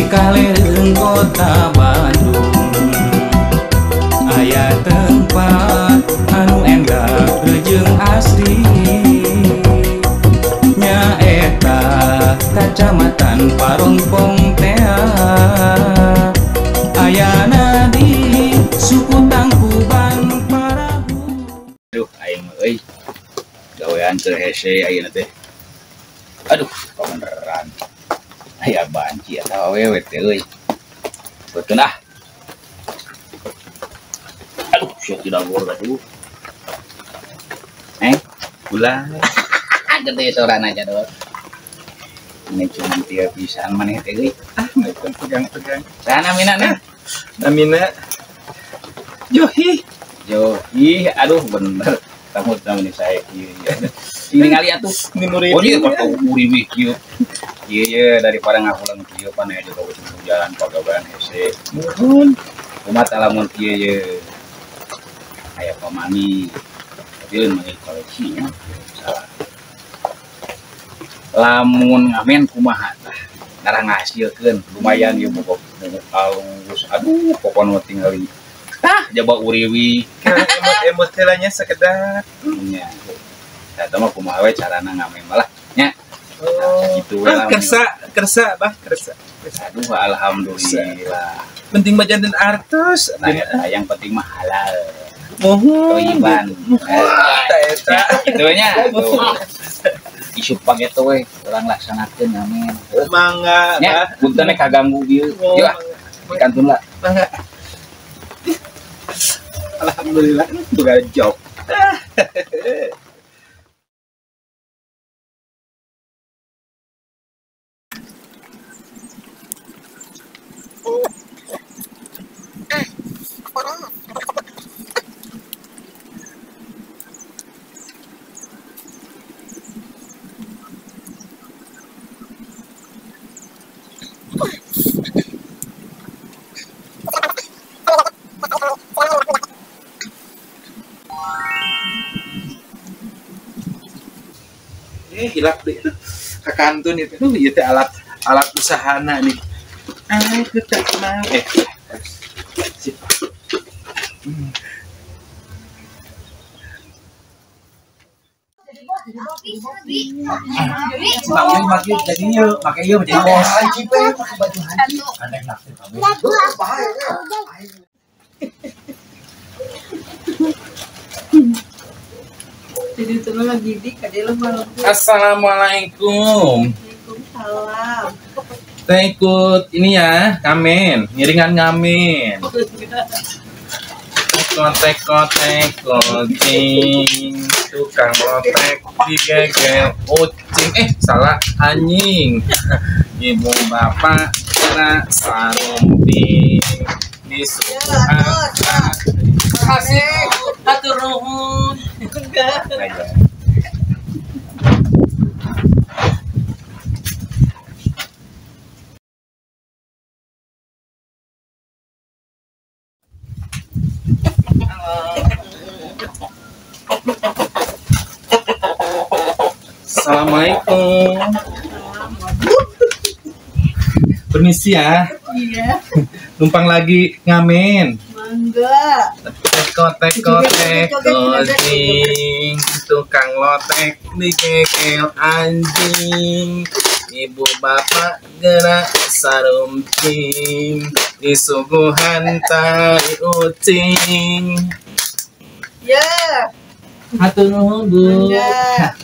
kalereung kota Bandung aya tempat anu endah jeung asri nyaeta kacamatan Parongpong tea ayana di suku Tangkuban Parahu. Aduh aing mah euy gawean keur hese ayeuna teh. Aduh beneran aya banci atawa awewe teh euy. Beutkeun ah. Aduh sia tidak gor atuh. Gula gede sorana aja doh. Ini cuma tiap pisan maneh teh euy. Ah, pegang-pegang. Sana mina na. Namina Johi. Johi, aduh bener. Tamu tamu ini saya kieu. Ini ngali atuh. Ini oh iya kok uriwih kieu. Ieu ye daripada ngahulang kieu pan aya juga ujung jalan pagawean hese. Nuhun. Kumaha lamun kieu ye. Aya pamangi. Tapi lain manggil koleksinya salah. Lamun ngamen kumaha tah ngarah ngahasilkeun lumayan ieu boga alus. Aduh pokona mah tingali tah jaba uriwi emot-emot heulanya sekedar nya. Eta mah kumaha we carana ngamen malah nya. Oh, kitu we lamun. Kersa kersa bah kersa. Aduh alhamdulillah. Penting mah janten artos. Nah, yang penting mah halal. Mohon toyiban. Eta kitu nya. Isu pageto we urang laksanakeun amin. Mangga. Nya, punten kaganggu bieu. Yeuh ah. Dikantun lah. Mangga. Alhamdulillah boga job. Hilap deh ke kantun itu ieu teh alat alat usahana nih. Aku tak mau sip. Pakai jadi ieu, pakai ieu jadi bos. Pakai baju haji. Jadi itu lagi di Assalamualaikum. Waalaikumsalam. Saya ikut ini ya, ngamen, ngiringan ngamen. Teko teko teko cing, tukang lotek digegel ucing, salah anjing. Ibu bapak kena sarumping disuguhan. Kasih, hatur nuhun. Enggak. Assalamualaikum. Permisi ya. Iya. Numpang lagi ngamen. Mangga. Teko teko teko cing, tukang lotek digegel anjing. Ibu bapak gerak sarumping, disuguhan tai ucing. Ya. Hatur nuhun, Bu. Mangga.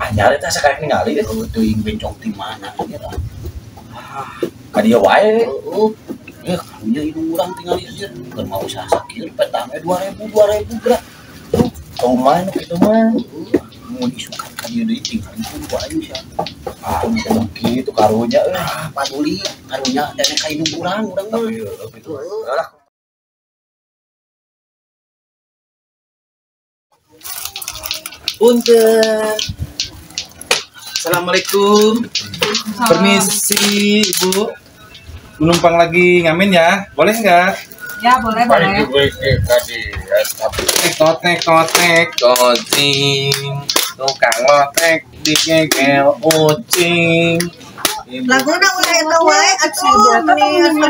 Anyar eta sakarek ningali eueuh teuing bencong ti mana nya tah. Ah, ka dieu wae. Heeh. Eh, karunya indung urang tingali anjir. Keur mau usaha sakieu petang we 2000 2000 geura. Tuh, Kumaha nu kitu mah? Mun isukan ka dieu deui tinggal ku aing sia. Ah, kitu karunya euy. Ah, paduli karunya dene ka indung urang urang mah. Tapi kitu. Lah. Punten. Assalamualaikum. Permisi, Ibu. Menumpang lagi ngamen ya? Boleh nggak? Ya, boleh, boleh. Tek tek kucing. Tukang lotek digegel ucing. Laguna ulah eta wae atuh meni asa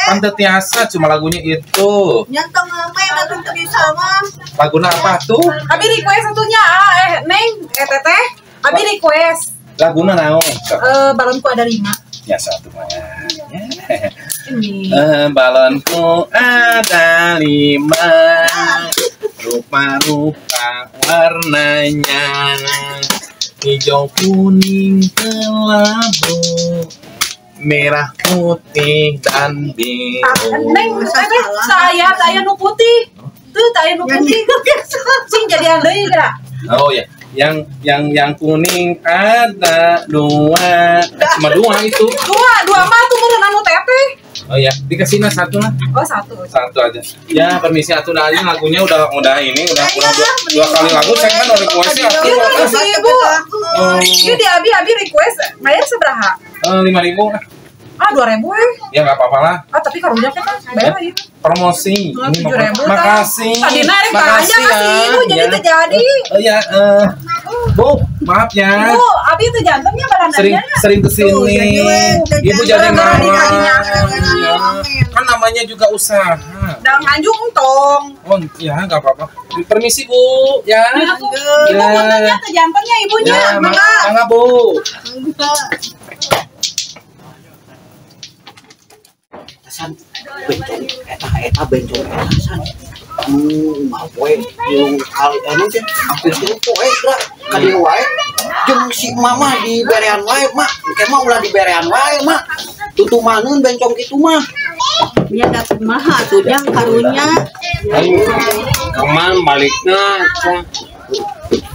Tante tiasa cuma lagunya itu. Nyantong ngamen atuh teu bisa mah. Laguna apa tuh? Abi request satunya Neng, Teteh. Abi request. Laguna naon? Balonku ada 5. Ya satu mah. Balonku ada 5. Rupa-rupa warnanya. Hijau, kuning, kelabu, merah, putih, dan biru. Neng, saya nu putih. Tuh, saya nu putih. Sing jadian deui geura. Oh ya, yang kuning ada 2. Cuma 2 itu. 2 mah tuh meureun anu teteh. Oh ya, dikasihnya 1 lah. Oh, 1. 1 aja. Ya, permisi atuh dah ini lagunya udah ini udah 2 kali lagu saya kan udah request ya. Iya, Ibu. Ini di Abi request bayar seberapa? 5.000 lah. Ah, 2.000 Ya enggak apa-apa lah. Ah, tapi karunya kan bayar lagi. Promosi. Ini 7.000. Makasih. Tadi narik aja kasih Ibu jadi terjadi. Oh ya, Bu, maaf ya. Ibu, Abi itu jantungnya badannya. Sering kesini. Ibu jadi marah. Kan namanya juga usaha. Dan nganjuk entong. Oh, ya enggak apa-apa. Permisi, Bu, ya. Ibu puntennya teh jantungnya ibunya. Mangga. Mangga, Bu. San bencong eta bencong eta san. Mah poe jeung kali anu teh hampir tilu poe geura ka dieu wae. Jeung si mama diberean wae, Mak. Engke mah ulah diberean wae, Mak. Tutumaneun bencong kitu mah. Nya da kumaha atuh jang karunya. Kumaha balikna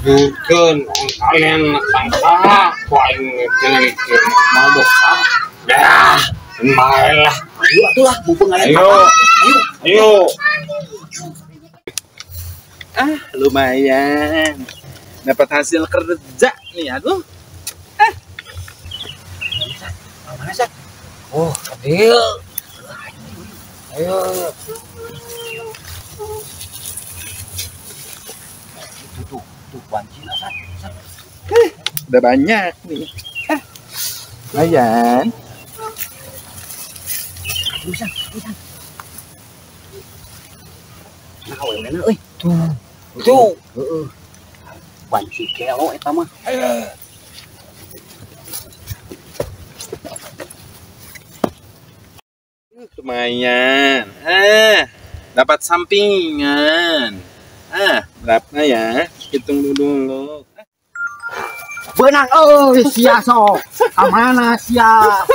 jurkeun kalian sangka ku aing cenah mal dosa. Dah, bae lah. Ayo atuh lah, mumpung aya. Ayo. Ayo. Ah, lumayan. Dapat hasil kerja nih, aduh. Mana Sat? Oh, adil. Ayo. Tuh, wancina Sat. Udah banyak nih. Lumayan. Bisa. Nah, awewena euy. Tuh. Tuh. Heeh. Wanci kelo eta mah. Lumayan. Dapat sampingan. Berapa ya? Hitung dulu. Benang euy sia sok. Ka mana sia?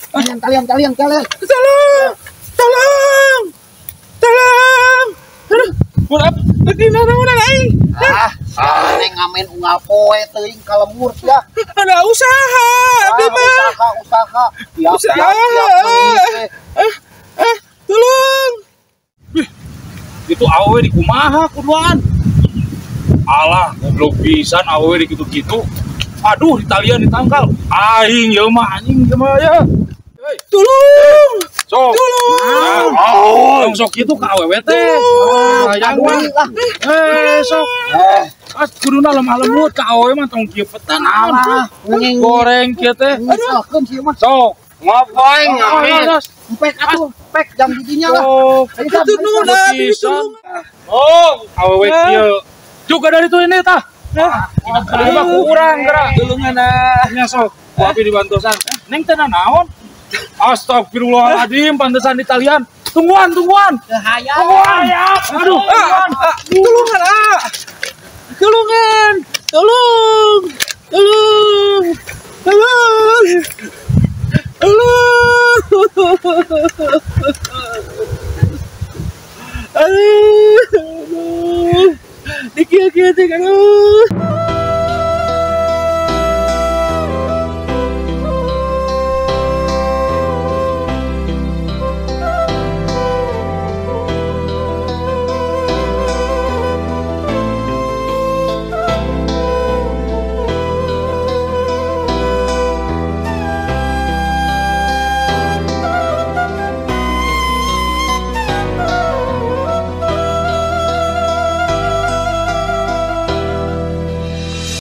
Kalian. Tolong. Tolong. Tolong. Aduh, berap. Dina aing. Ah, neng ngamen unggal poe teuing ka lembur sia. Ada usaha, abdi mah. Usaha. Usaha. Tolong. Wih, itu awewe di kumaha kuduan. Alah, goblok pisan awewe di kitu-kitu. Aduh, di talian ditangkal. Aing ieu mah anjing ieu mah ya. Tolong. Sok. Tolong. Oh, sok kitu ka awewe teh. Hayang mah. Sok. As kuduna lemah lembut ka awewe mah tong kieu petan. Alah, goreng kieu teh. Aduh, sieun mah. Sok. Ngapain ngamen? Pek atuh, pek jam didinya lah. Itu nuhun pisan. Oh, awewe kieu. Juga dari itu ini tah. Nah, mah kurang gerak. Tulungan ah. Nya sok, ku abi dibantosan. Neng teh naon? Astagfirullahaladzim, pantesan di talian. Tungguan. Tungguan. Aduh, tulungan ah. Tulungan. Tolong. Tolong. Tolong. Tolong.